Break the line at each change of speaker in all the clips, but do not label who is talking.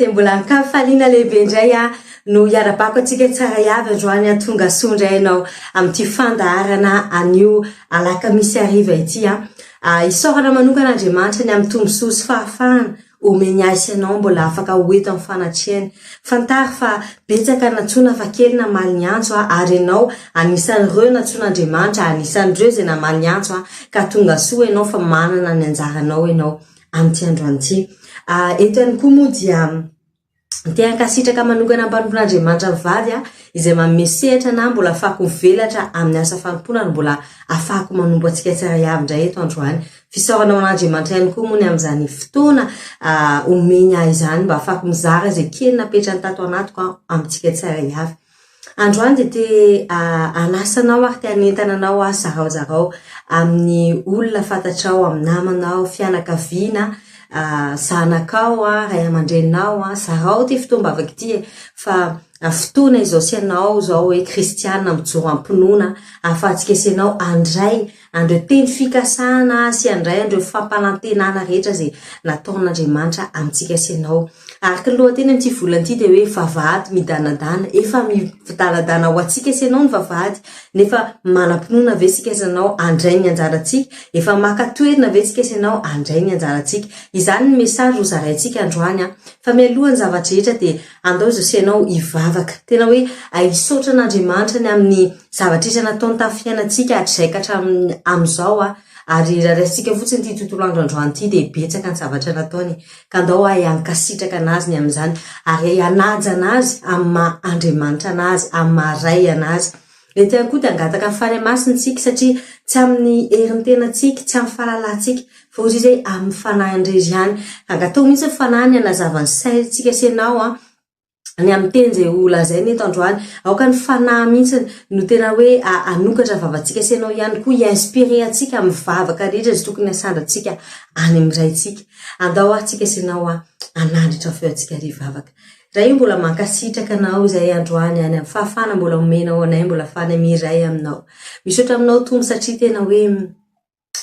dia mbola an-kafaliana lehibe indray aho no hiarabako antsika tsara avy androany aho tonga soa indray ianao amin'ity fandaharana anio alakamisy hariva ity an. Ah, isaorana manokana Andriamanitra ny amin'ny tombosoa sy fahafahana omeny ahy sy ianao mbola afaka ho eto amin'ny fanatrehany. Fantaro fa betsaka nantsoina fa kely namaly ny antso a, ary ianao anisan'ireo nantsoin'Andriamanitra, anisan'ireo izay namaly ny antso a, ka tonga soa ianao fa manana ny anjaranao ianao amin'ity androany ity. Ah, eto ihany koa moa dia te hankasitraka manokana mpanompon'Andriamanitra mivady aho izay manome sehatra na mbola afahako mivelatra amin'ny asa fanompoana ary mbola afahako manompo antsika tsirairay avy indray eto androany. Fisaorana ho an'Andriamanitra ihany koa moa ny amin'izany fotoana omeny ahy izany mba afahako mizara izay kely napetrany tato anatiko amintsika tsirairay avy. Androany dia te hanasa anao ary te hanentana anao aho zaraozarao amin'ny olona fantatrao, amin'ny namanao, fianakaviana, zanakao, ray aman-dreninao, zarao ity fotoam-bavaka ity e! Fa fotoana izao sy ianao izao hoe kristiana mijoro am-pinoana ahafahantsika sy ianao handray an'ireo teny fikasana sy handray an'ireo fampanantenana rehetra izay nataon'Andriamanitra amintsika sy ianao. Araka ny lohateny amin'ity volana ity dia hoe vavahady midanadana. Efa midanadana ho antsika sy ianao ny vavahady, nefa manam-pinoana ve isika sy ianao handray ny anjarantsika? Efa maka toerana ve isika sy ianao handray ny anjarantsika? Izany ny message ho zaraintsika androany an. Fa mialoha ny zava-drehetra dia andao izao sy ianao hivavaka. Tena hoe hisaotra an'Andriamanitra ny amin'ny zavatra rehetra nataony tamin'ny fiainantsika hatrizay ka hatramin'ny amin'izao an. Ary raha raisintsika fotsiny ity tontolo andro androany ity dia betsaka ny zavatra nataony. Ka andao ahay hankasitraka an'Azy ny amin'izany ary hanaja an'Azy amin'ny maha Andriamanitra an'Azy, amin'ny maha Ray an'Azy. Eto ihany koa dia hangataka ny Fanahy Masina isika satria tsy amin'ny herin'ny tenantsika, tsy amin'ny fahalalantsika, fa hoy Izy hoe amin'ny Fanahiny irery ihany. Angataho mihitsy ny Fanahiny hanazava ny saintsika sy ianao an. ny amin'ny teny izay ho lazaina eto androany. Aoka ny fanahy mihitsy no tena hoe hanokatra vavantsika sy ianao ihany koa hi-inspirer antsika amin'ny vavaka rehetra izay tokony hasandratsika any amin'ny Raintsika. Andao ary tsika sy ianao hanandratra ny feontsika ary hivavaka. Ray o mbola mankasitraka anao izay androany any amin'ny fahafahana mbola omenao anay mbola afahana miray aminao. Misaotra aminao Tompo satria tena hoe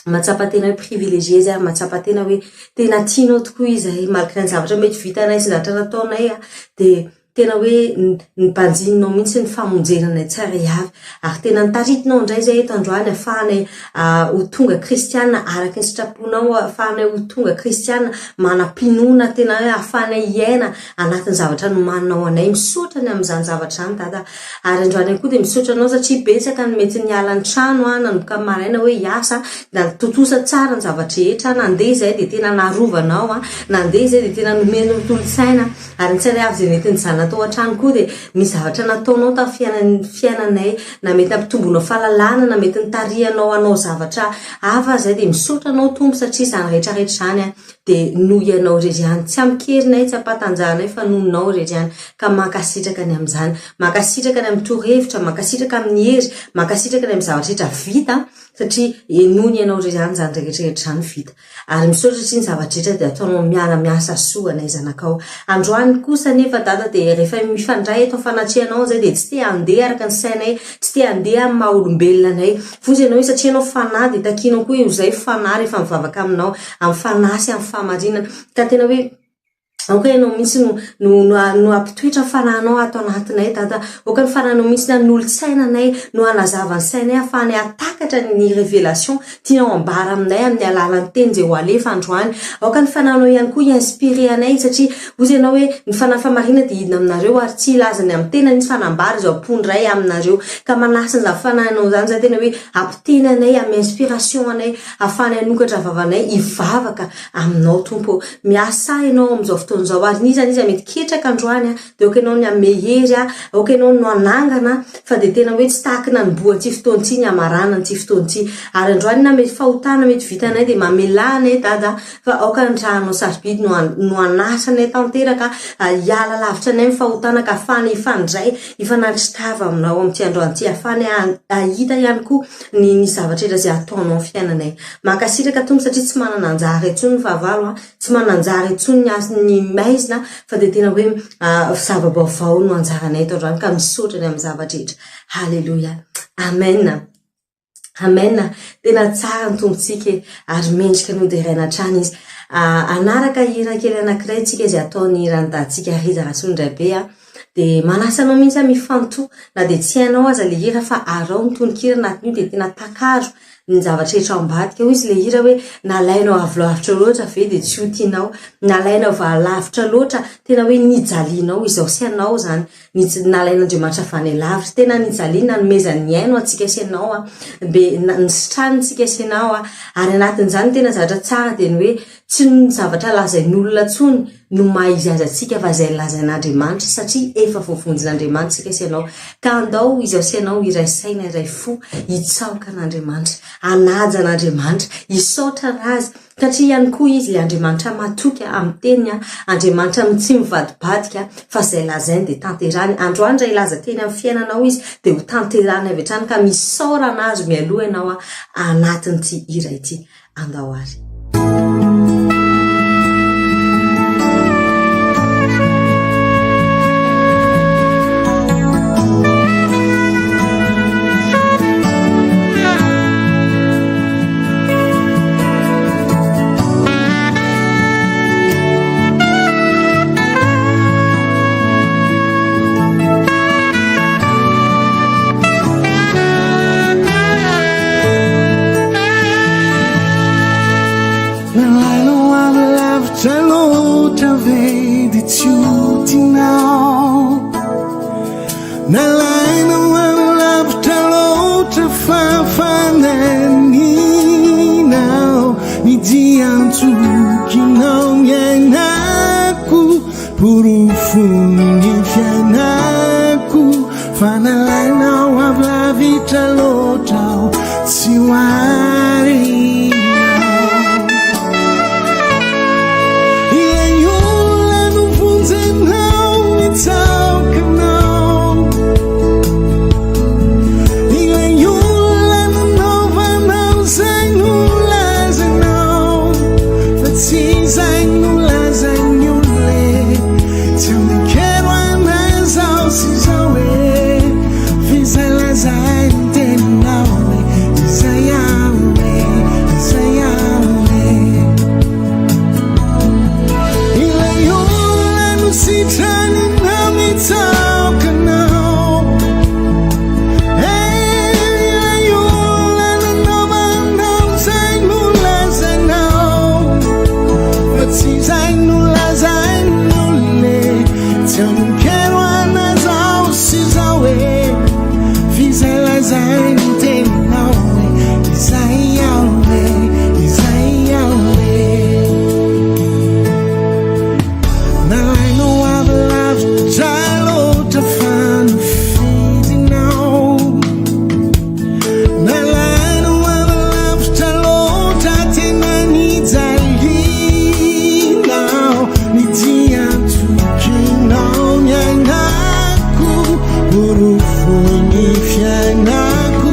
mahatsapa tena hoe privilégié izy ary mahatsapa tena hoe tena tianao tokoa izahay malgré ny zavatra mety vitanay sy zavatra nataonay dia tena hoe nibanjininao mihitsy ny famonjena anay tsirairay avy ary tena nitaritinao indray izay eto androany ahafahanay ho tonga kristiana araka ny sitraponao ahafahanay ho tonga kristiana manam-pinoana tena hoe ahafahanay hiaina anatin'ny zavatra nomaninao anay. Misaotra ny amin'izany zavatra izany Dada. Ary androany ihany koa dia misaotra anao satria betsaka ny mety niala ny trano nanomboka ny maraina hoe hiasa, tontosa tsara ny zava-drehetra, nandeha izay dia tena narovanao, nandeha izay dia tena nomenao tolo-tsaina, ary ny tsirairay avy izay nety nijanona tao an-trano koa dia misy zavatra nataonao tamin'ny fiainanay, na mety nampitombonao fahalalana, na mety nitarihanao hanao zavatra hafa aza izay dia misaotra anao Tompo satria izany rehetra rehetra izany dia noho Ianao irery ihany. Tsy amin-kerinay, tsy am-pahatanjahanay fa noho Nao irery ihany. Ka mankasitraka ny amin'izany. Mankasitraka ny amin'ny torohevitra, mankasitraka amin'ny hery, mankasitraka ny amin'ny zavatra rehetra vita satria noho ny Ianao irery ihany izany rehetra rehetra izany vita. Ary misaotra satria ny zavatra rehetra dia ataonao miara-miasa soa anay zanakao. Androany kosa anefa Dada dia rehefa mifandray eto amin'ny fanatrehanao izay dia tsy te handeha araka ny sainay, tsy te handeha amin'ny maha olombelona anay. Foza ianao io satria ianao fanahy dia takianao koa io izay fanahy rehefa mivavaka aminao amin'ny fanahy sy amin'ny fahamarinana. Ka tena hoe aoka ianao mihitsy no no no no hampitoetra ny fanahinao ato anatinay Dada. Aoka ny fanahinao mihitsy ny hanolo-tsaina anay, no hanazava ny sainay ahafahanay hahatakatra ny révélation tianao ambara aminay amin'ny alalan'ny teny izay ho alefa androany. Aoka ny fanahinao ihany koa hi-inspirer anay satria hozy ianao hoe ny fanahy fahamarinana dia hidina aminareo ary tsy hilaza ny amin'ny tenany izy fa hanambara izao am-pony Ray aminareo. Ka manasa an'izany fanahinao izany izahay tena hoe hampiteny anay, hanome inspiration anay, ahafahanay hanokatra vavanay hivavaka aminao Tompo ô. Miasà ianao amin'izao fotoana izao ary n'iza n'iza mety ketraka androany dia aoka ianao ny hanome hery, aoka ianao no hanangana fa dia tena hoe tsy tahaky nanombohan'ity fotoana ity ny hamaranana ity fotoana ity. Ary androany na mety fahotana mety vitanay dia mamelà anay Dada fa aoka ny rànao sarobidy no no hanasa anay tanteraka hiala lavitra anay amin'ny fahotana ka ahafahanay hifandray hifanandri-tava aminao amin'ity androany ity ahafahanay hahita ihany koa ny ny zavatra rehetra izay ataonao amin'ny fiainanay. Mankasitraka Tompo satria tsy manana anjara intsony ny fahavalo an, tsy manana anjara intsony ny as ny maizina fa dia tena hoe zava-baovao no anjaranay eto androany ka misaotra ny amin'ny zava-drehetra. Haleloia. Amen. Amen. Tena tsara ny Tompontsika e, ary mendrika ny hoderaina hatrany Izy. Hanaraka hira kely anankiray tsika izay ataon'ny randahintsika Rija Rasolondraibe a. Dia manasa anao mihitsy aho mifantoha na dia tsy hainao aza ilay hira fa araho ny tononkira anatin'io dia tena takaro ny zavatra rehetra ao ambadika. Hoy izy ilay hira hoe nalainao avy lavitra loatra ve dia tsy ho tianao, nalainao avy lavitra loatra tena hoe nijalianao izao sy ianao izany, nalain'Andriamanitra avy any lavitra, tena nijaliany nanomezany ny ainy ho antsika sy ianao a, be nisitrany tsika sy ianao a, ary anatin'izany tena zavatra tsara dia ny hoe tsy ny zavatra lazain'olona intsony no maha izy azy antsika fa izay lazain'Andriamanitra satria efa voavonjin'Andriamanitra isika sy ianao ka andao izaho sy ianao hiray saina hiray fo hitsaoka an'Andriamanitra hanaja an'Andriamanitra hisaotra Azy satria ihany koa Izy ilay Andriamanitra matoky amin'ny teniny Andriamanitra tsy mivadibadika fa izay lazainy dia tanterahiny androany raha hilaza teny amin'ny fiainanao Izy dia ho tanterahiny avy hatrany ka misaorana Azy mialoha ianao anatin'ity hira ity Andao ary.
Nalainao avy lavitra loatra ve dia tsy ho tianao Nalainao avy lavitra loatra fa fananinao Ny dian-tsokinao ny ainako Porofon'ny fiainako fa nalainao avy lavitra loatra aho tsy ho arinao. Ilay olona novonjenao nitsaoka anao, ilay olona nanaovanao izay nolazainao fa tsy izay nolazain'ny olona e. Tsy anekero anay izao sy izao e, f'izay lazain'ny teninao e, izay aho e, izay aho e. Ilay olona nositraninao nitsaoka anao, eh, ilay olona nanaovanao izay nolazainao, fa tsy izay nolazain'ny olona e. Tsy anekero anay izao sy izao e, f'izay lazain'ny teninao e, izay aho e, izay aho e. Nalainao avy lavitra loatra fa nofidinao. Nalainao avy lavitra loatra tena nijalianao. Ny dian-tokinao ny ainako, porofon'ny fiainako.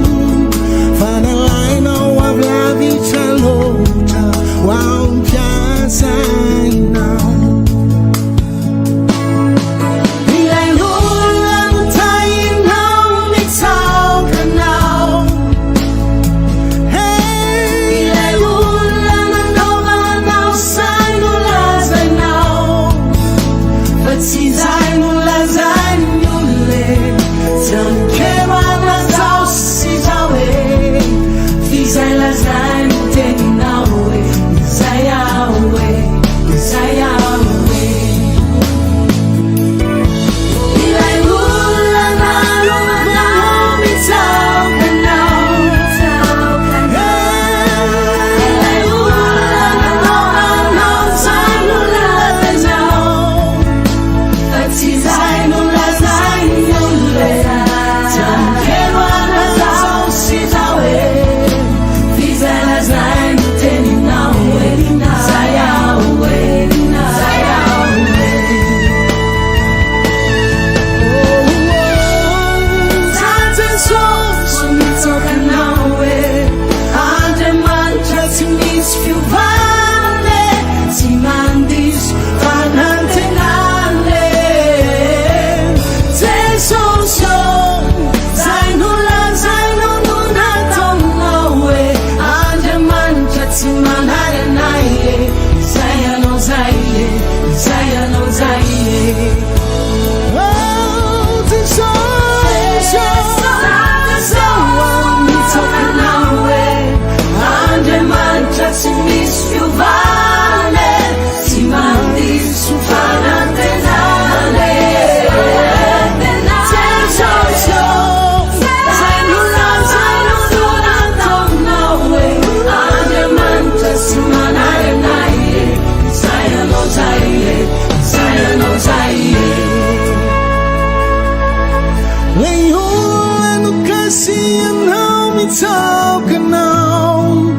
Lay olona nokasihanao mitsaoka anao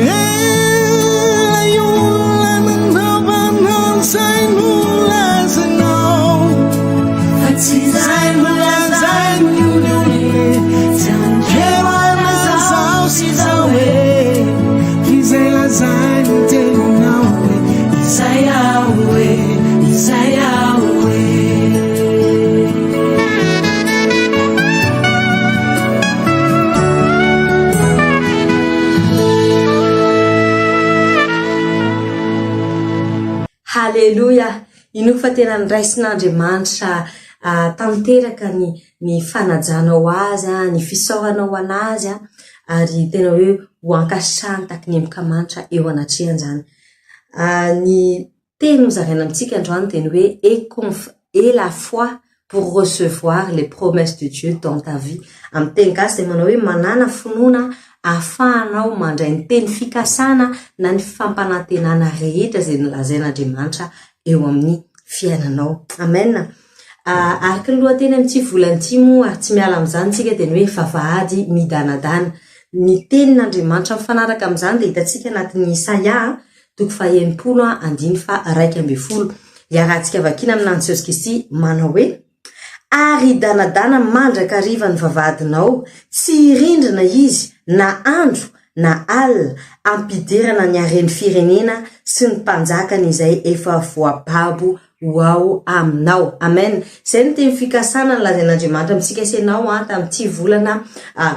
Eh, lay olona nanaovanao izay nolazainao Fa tsy izay nolazain'ny olona e Tsy anjero ana zaho sy zaho e F'izay lazain'ny teninao e Izay aho e, izay aho e.
Haleloia! Inoako fa tena noraisin'Andriamanitra tanteraka ny ny fanajanao Azy, ny fisaoranao an'Azy ary tena hoe ho ankasitrahany tahaky ny emboka manitra eo anatrehany izany. Ny teny hozaraina amintsika androany dia ny hoe et conf et la foi pour recevoir les promesses de Dieu dans ta vie. Amin'ny teny gasy dia manao hoe manàna finoana ahafahanao mandray ny teny fikasana na ny fampanantenana rehetra izay nolazain'Andriamanitra eo amin'ny fiainanao. Amen. Araka ny lohateny amin'ity volana ity moa ary tsy miala amin'izany isika dia ny hoe vavahady midanadana. Ny tenin'Andriamanitra mifanaraka amin'izany dia hitantsika anatin'ny Isaia toko faha-60 andiny faha-11. Iarahantsika vakiana amin'i Jesosy Kristy manao hoe, Ary hidanadana mandrakariva ny vavahadinao, tsy hirindrina izy na andro na alina, hampidirana ny haren'ny firenena sy ny mpanjakany izay efa voababo ho ao aminao. Amen. Izay no teny fikasana nolazain'Andriamanitra amintsika sy ianao an, tamin'ity volana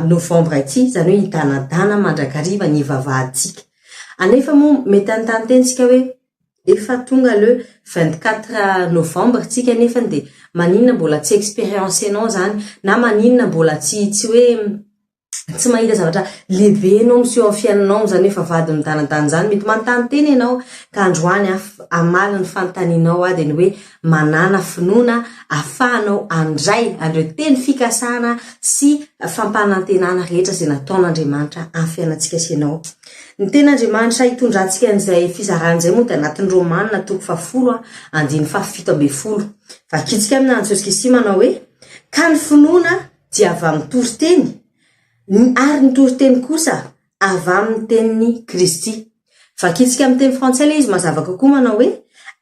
novambra ity, izany hoe hidanadana mandrakariva ny vavahadintsika. Anefa moa mety hanontany tena isika hoe efa tonga le 24 novembre tsika nefany dia maninona mbola tsy experiencer-nao izany na maninona mbola tsy tsy hoe tsy mahita zavatra lehibe ianao miseho amin'ny fiainanao amin'izany hoe vavahady midanadana izany, mety manontany tena ianao ka androany aho hamaly ny fanontanianao aho dia ny hoe manàna finoana ahafahanao handray an'ireo teny fikasana sy fampanantenana rehetra izay nataon'Andriamanitra amin'ny fiainantsika sy ianao. Ny tenin'Andriamanitra hitondrantsika an'izay fizarana izay moa dia anatin'ny Romana toko fahafolo andininy fahafito ambin'ny folo. Vakintsika amin'ny anaran'i Jesosy Kristy manao hoe, Ka ny finoana dia avy amin'ny toriteny, ny ary ny toriteny kosa avy amin'ny tenin'i Kristy. Vakintsika amin'ny teny frantsay ilay izy mazava kokoa manao hoe,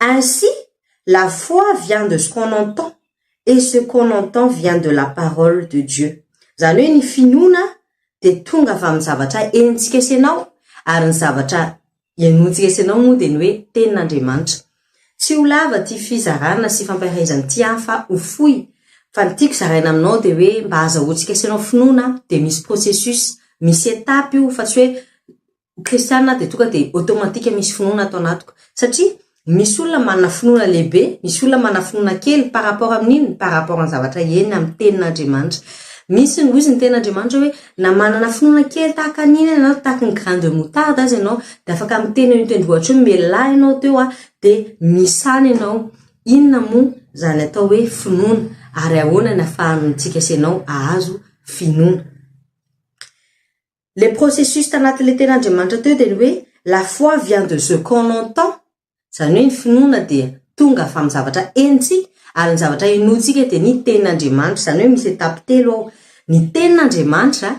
Ainsi, la foi vient de ce qu'on entend, et ce qu'on entend vient de la parole de Dieu. Izany hoe ny finoana dia tonga avy amin'ny zavatra henontsika sy ianao, ary ny zavatra Henointsika sy ianao moa dia ny hoe Tenin'Andriamanitra. Tsy ho lava ity fizarana sy fampaherezana ity an fa ho fohy fa ny tiako zaraina aminao dia hoe mba azahoantsika sy ianao finoana dia misy processus, misy étape io fa tsy hoe kristiana aho dia tonga dia automatique misy finoana ato anatiko satria Misy olona manana finoana lehibe, misy olona manana finoana kely par rapport amin'inona? Par rapport amin'ny zavatra henony amin'ny tenin'Andriamanitra. Misy ny, hoy izy ny tenin'Andriamanitra hoe na manana finoana kely tahaka ny inona ianao, tahaka ny grain de moutarde aza ianao, dia afaka miteny eo an-tendrombohitra eo, mialà ianao teo an, dia misana ianao. Inona moa izany atao hoe finoana ary ahoana ny ahafahantsika sy ianao hahazo finoana? Le processus tanatin'ilay tenin'Andriamanitra teo dia ny hoe la foi vient de ce qu'on entend, izany hoe ny finoana dia tonga avy amin'ny zavatra henontsika ary ny zavatra henointsika dia ny tenin'Andriamanitra, izany hoe misy étape telo ao, ny tenin'Andriamanitra,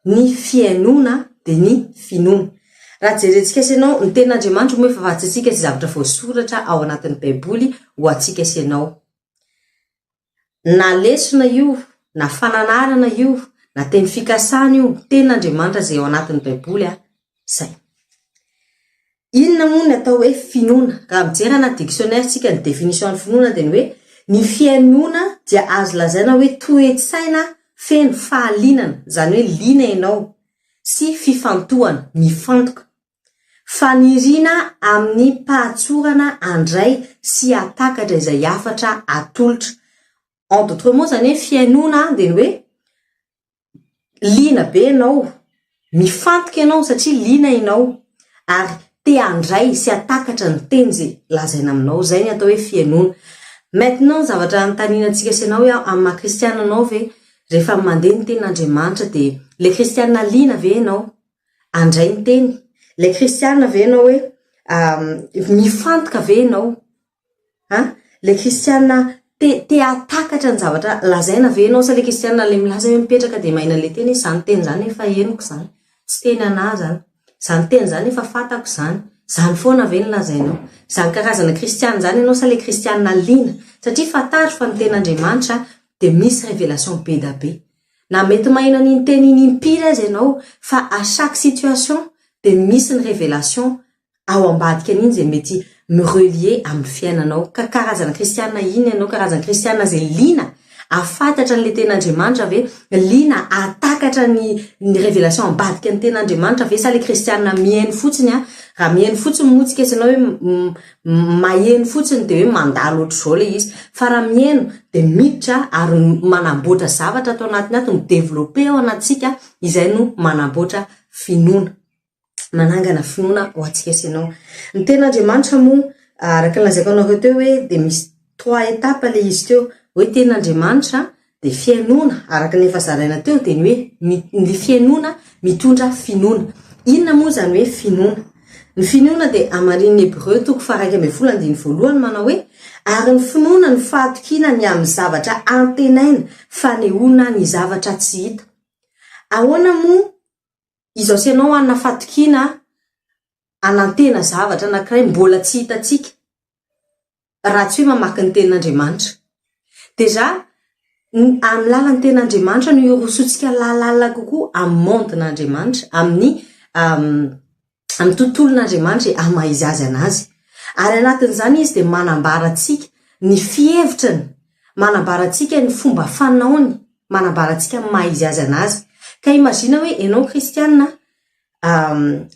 ny fihainoana dia ny finoana. Raha jerentsika sy ianao, ny tenin'Andriamanitra moa efa fantatsika izay zavatra voasoratra ao anatin'ny baiboly ho antsika sy ianao. Na lesona io, na fananarana io, na teny fikasana io, tenin'Andriamanitra izay ao anatin'ny Baiboly a, izay. Inona moa ny atao hoe finoana? Raha mijery anaty dictionnaire tsika ny définition ny finoana dia ny hoe ny fihainoana dia azo lazaina hoe toe-tsaina feno fahalinana, izany hoe liana ianao, sy fifantohana, mifantoka. Faniriana amim-pahatsorana handray sy hahatakatra izay hafatra atolotra. En d'autres mots izany hoe fihainoana dia ny hoe liana be ianao, mifantoka ianao satria liana ianao ary te handray sy hahatakatra ny teny izay lazaina aminao. Izay ny atao hoe fihainoana. Maintenant ny zavatra anontaniana antsika sy ianao hoe amin'ny maha kristiana anao ve rehefa mandeha ny tenin'Andriamanitra dia ilay kristiana liana ve ianao? Handray ny teny. Ilay kristiana ve ianao hoe mifantoka ve ianao? An? Ilay kristiana. Te te hahatakatra ny zavatra lazaina ve ianao sa ilay kristiana ilay milaza hoe mipetraka dia maheno an'ilay teny hoe izany teny izany efa henoko izany, tsy teny an'ahy izany, izany teny izany efa fantako izany, izany foana ve no lazainao? Izany karazana kristiana izany ianao sa ilay kristiana liana? Satria fantaro fa ny tenin'Andriamanitra dia misy révélation be da be. Na mety maheno an'iny teny iny impiry aza ianao fa à chaque situation dia misy ny révélation ao ambadika an'iny izay mety mi-relier amin'ny fiainanao. Ka karazana kristiana inona ianao? Karazana kristiana izay liana hahafantatra an'ilay tena Andriamanitra ve? Liana hahatakatra ny ny révélation ambadika ny tena Andriamanitra ve? Sa ilay kristiana mihaino fotsiny an? Raha mihaino fotsiny moa tsika sy ianao hoe maheno fotsiny dia hoe mandalo ohatr'izao ilay izy. Fa raha mihaino dia miditra ary manamboatra zavatra ato anatiny ato, mi-developper ao anatintsika, izay no manamboatra finoana. Manangana finoana ho antsika sy ianao. Ny tenin'Andriamanitra moa, araka ny lazaiko anareo teo hoe dia misy trois étapes ilay izy teo, hoe tenin'Andriamanitra dia fihainoana, araka ny efa zaraina teo dia ny hoe ny fihainoana mitondra finoana. Inona moa izany hoe finoana? Ny finoana dia hamarinin'ny Hebreo toko faha-11 andininy voalohany manao hoe, Ary ny finoana no fahatokiana ny amin'ny zavatra antenaina, fanehoana ny zavatra tsy hita. Ahoana moa izao sy ianao hanana fahatokiana hanantena zavatra anankiray mbola tsy hitantsika raha tsy hoe mamaky ny tenin'Andriamanitra. Déjà, ny amin'ny lalan'ny tenin'Andriamanitra no hirosoantsika lalàla kokoa amin'ny monde-n'Andriamanitra, amin'ny amin'ny tontolon'Andriamanitra e, amin'ny maha izy azy an'azy. Ary anatin'izany izy dia manambara antsika ny fihevitrany, manambara antsika ny fomba fanaony, manambara antsika ny maha izy azy an'azy. Ka imagine hoe ianao kristiana,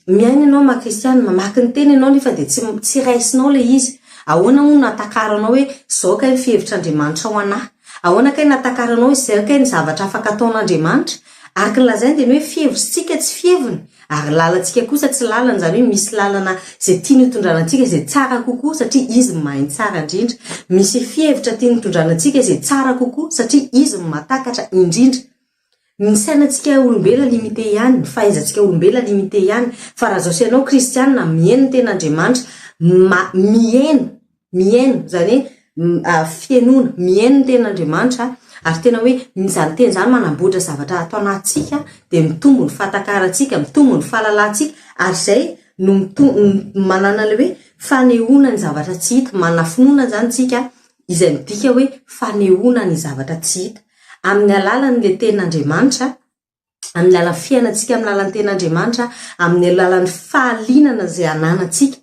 miaina ianao maha kristiana, mamaky ny teny ianao nefa dia tsy tsy raisinao ilay izy. Ahoana moa no ahatakaranao hoe izao kay ny fihevitr'Andriamanitra ho an'ahy? Ahoana kay no ahatakaranao hoe izao kay ny zavatra afaka ataon'Andriamanitra? Araka ny lazainy dia ny hoe fihevitritsika tsy fiheviny ary lalantsika kosa tsy lalany, izany hoe misy lalana izay tiany hitondrana antsika izay tsara kokoa satria izy no mahay ny tsara indrindra. Misy fihevitra tiany hitondrana antsika izay tsara kokoa satria izy no mahatakatra indrindra. Ny sainantsika olombelona limité ihany, ny fahaizantsika olombelona limité ihany, fa raha zao sy ianao kristiana miheno ny tenin'Andriamanitra, ma- miheno, miheno, izany hoe fihenoana, miheno ny tenin'Andriamanitra ary tena hoe izany teny izany manamboatra zavatra ato anatintsika dia mitombo ny fahatakarantsika, mitombo ny fahalalantsika ary izay no mito- manana ilay hoe fanehoana ny zavatra tsy hita, manana finoana izany isika izay midika hoe fanehoana ny zavatra tsy hita. Amin'ny alalan'ilay tenin'Andriamanitra, amin'ny alalan'ny fiainantsika amin'ny alalan'ny tenin'Andriamanitra, amin'ny alalan'ny fahalinana izay ananantsika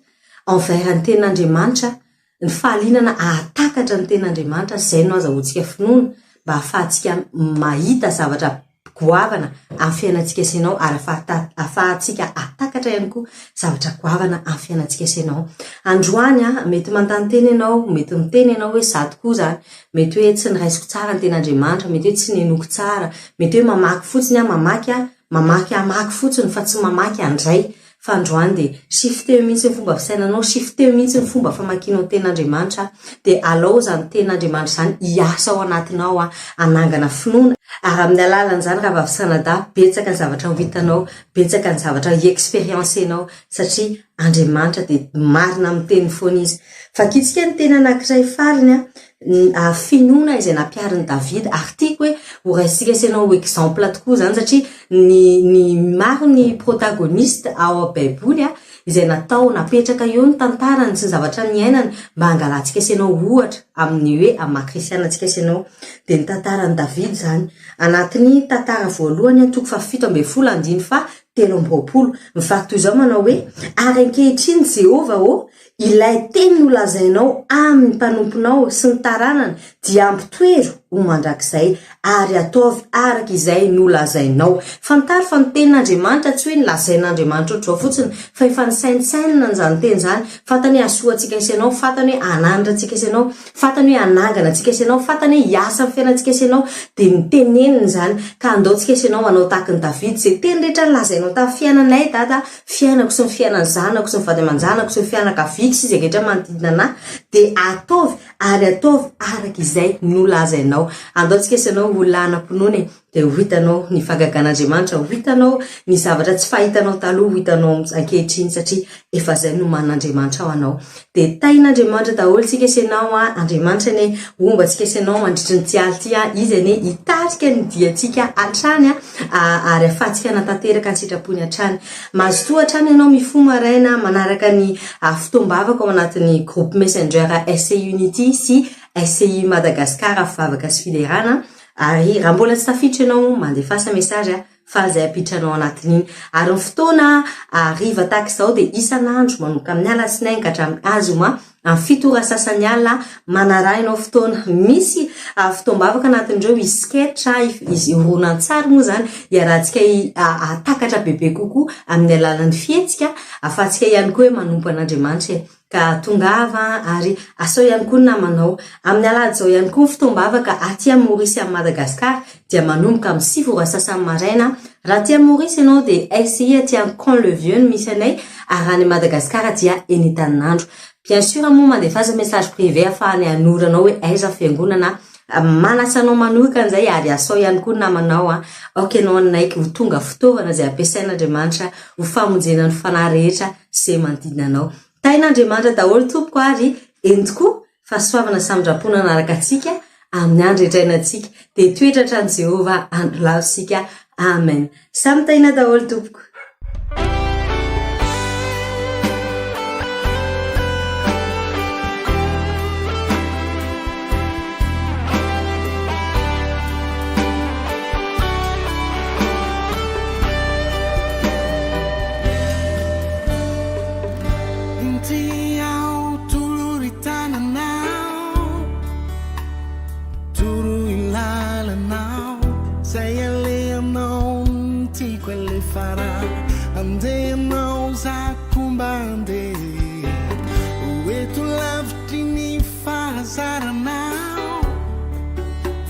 envers ny tenin'Andriamanitra, ny fahalinana hahatakatra ny tenin'Andriamanitra, izay no azahoantsika finoana mba hahafahantsika mahita zavatra goavana amin'ny fiainantsika sy ianao ary ahafahantsika hahatakatra ihany koa zavatra goavana amin'ny fiainantsika sy ianao. Androany, mety manontany tena ianao, mety miteny ianao hoe izaho tokoa izany, Mety hoe tsy niraisiko tsara ny tenin'Andriamanitra, mety hoe tsy ninoako tsara, mety hoe mamaky fotsiny aho, mamaky aho, mamaky hamaky fotsiny fa tsy mamaky handray. Fa androany dia shifteo mihitsy ny fomba fisainanao, shifteo mihitsy ny fomba famakianao ny tenin'Andriamanitra, dia alao izany tenin'Andriamanitra izany hiasa ao anatinao hanangana finoana, ary amin'ny alalan'izany rahavavy sy ranadahy, betsaka ny zavatra ho hitanao, betsaka ny zavatra hi-experiencer-nao, satria Andriamanitra dia marina amin'ny teniny foana izy. Vakintsika ny teny anankiray farany, ny finoana izay nampiharin'i Davida, ary tiako hoe ho raisintsika sy ianao ho exemple tokoa izany satria ny ny maro ny protagoniste ao Baiboly izay natao napetraka eo ny tantarany sy ny zavatra niainany mba hangalantsika sy ianao ohatra amin'ny hoe amin'ny maha kristiana antsika sy ianao. Dia ny tantaran'i Davida izany. Anatin'ny tantara voalohany toko faha 17 andininy faha 23. Mivaky toy izao manao hoe, Ary ankehitriny, Jehovah ô, ilay teny nolazainao amin'ny mpanomponao sy ny taranany dia ampitoero ho mandrakizay, ary ataovy araka izay nolazainao. Fantaro fa ny tenin'Andriamanitra tsy hoe nolazain'Andriamanitra ohatr'izao fotsiny, fa efa nisaintsainina an'izany teny izany. Fantany hoe hahasoa antsika sy ianao, fantany hoe hananatra antsika sy ianao, Fantany hoe hanangana antsika sy ianao, fantany hoe hiasa amin'ny fiainantsika sy ianao, dia niteneniny izany. Ka andao tsika sy ianao hanao tahaka an'i Davida, izay teny rehetra nolazainao tamin'ny fiainanay, Dada, fiainako sy ny fiainan'ny zanako sy ny vady aman-janako sy ny fianakaviako sy izay rehetra manodidina anà, dia ataovy ary ataovy araka izay nolazainao. Andao tsika sy ianao ho olona hanam-pinoana e! Dia ho hitanao ny fahagagan'Andriamanitra, ho hitanao ny zavatra tsy fahitanao taloha ho hitanao ankehitriny satria efa izay no nomanin'Andriamanitra ho anao. Dia tahin'Andriamanitra daholo tsika sy ianao an, Andriamanitra anie homba antsika sy ianao mandritry ny ity alina ity an, Izy anie hitarika ny diantsika hatrany an, ary ahafahantsika hanatanteraka ny sitrapony hatrany. Mazotoa hatrany ianao mifoha maraina manaraka ny fotoam-bavaka ao anatin'ny groupe messenger SC Unity sy SCI Madagascar Vavaka sy Fiderana. Ary raha mbola tsy tafiditra ianao, mandefasa message a, faly izay hampiditra anao anatin'iny. Ary ny fotoana hariva tahaka izao dia isan'andro manomboka amin'ny alatsinainy ka hatramin'ny azoma amin'ny 7 ora sasany alina, manaraha ianao fotoana. Misy fotoam-bavaka anatin'ireo, hisy sketch, hisy horonantsary moa izany, hiarahantsika hahatakatra bebe kokoa amin'ny alalan'ny fihetsika, ahafahantsika ihany koa hoe manompo an'Andriamanitra e. Ka tongava ary asao ihany koa ny namanao. Amin'ny alahady izao ihany koa ny fotoam-bavaka aty amin'ny Maurice sy amin'i Madagascar dia manomboka amin'ny 9 ora sasany maraina. Raha aty amin'ny Maurice ianao dia SCI aty amin'ny Camp le Vieux no misy anay ary raha any Madagascar dia eny Itaninandro. Bien sûr moa mandefasa message privé ahafahany hanoro anao hoe aiza ny fiangonana. Manasa anao manohika an'izay ary asao ihany koa ny namanao. Aoka ianao hanaiky ho tonga fitaovana izay ampiasain'Andriamanitra ho famonjena ny fanahy rehetra ze manodidina anao. Tahin'Andriamanitra daholo tompoko ary eny tokoa fahasoavana sy famindram-po nanaraka antsika amin'ny andro rehetra iainantsika dia hitoetra hatrany Jehovah andro lavo isika Amen. Samy tahiana daholo tompoko.
Inty aho toroy tananao, toroy lalanao, zay alehanao no tiako alefa raha andehanao za ko mba andeha ho eto lavitry ny fahazaranao,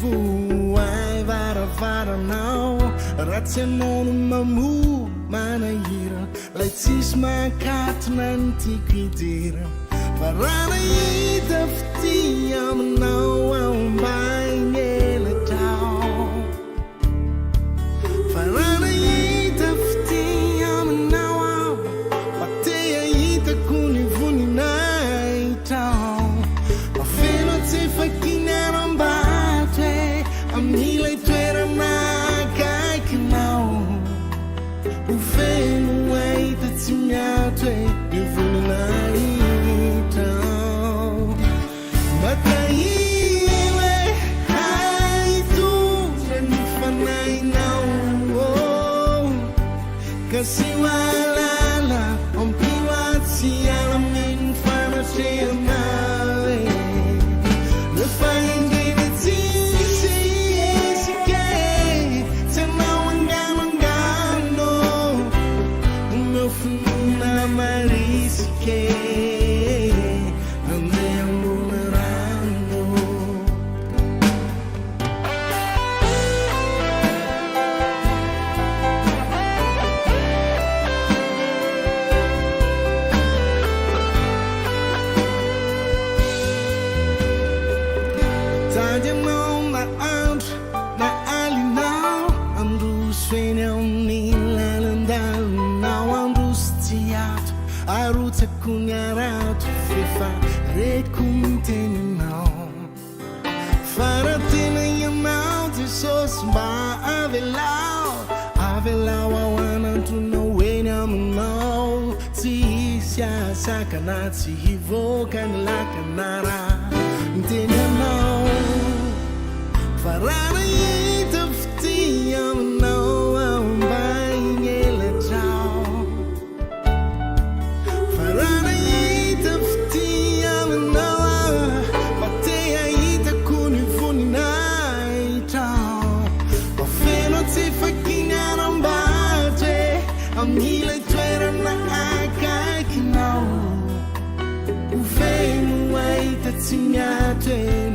vohay varavaranao raha tsy ianao no mamoha manahira. Lay tsisy mankatona ny tiako hidera Fa raha nahita fitia aminao aho mba hinelatrao Fa raha nahita fitia aminao aho mba te hahitako ny voninahitrao Mba feno antsefaky ny harambato e Amin'ilay toerana akaikinao Ho feno ahita tsy miato e ny voninahitrao. Mba tahio e hitondra ny fanahinao oh. Ka sy mahalala ampio ahy tsy hiala amin'ny fanatrehanao e. Rehefa hengena tsisy isika e, tsy hanao angano angano, omeo finoana marisika e, andeha ambony rano. Mitady anao na andro na alina Handroso eny amin'ny lalan-dalinao Handroso tsy hiato Arotsako ny harato F'efa reko ny teninao Fa raha tena ianao Jesosy mba avelao Avelao aho hanantonao eny aminao Tsy hisy hahasakana tsy hivoaka ny lakana raha miteny anao Fa raha nahita fitia aminao aho mba hinyelatrao Fa raha nahita fitia aminao aho mba te hahitako ny voninahitrao Mba feno tsy fakiny harambato e Amin'ilay toerana akaikinao Ho feno ahita tsy miato e.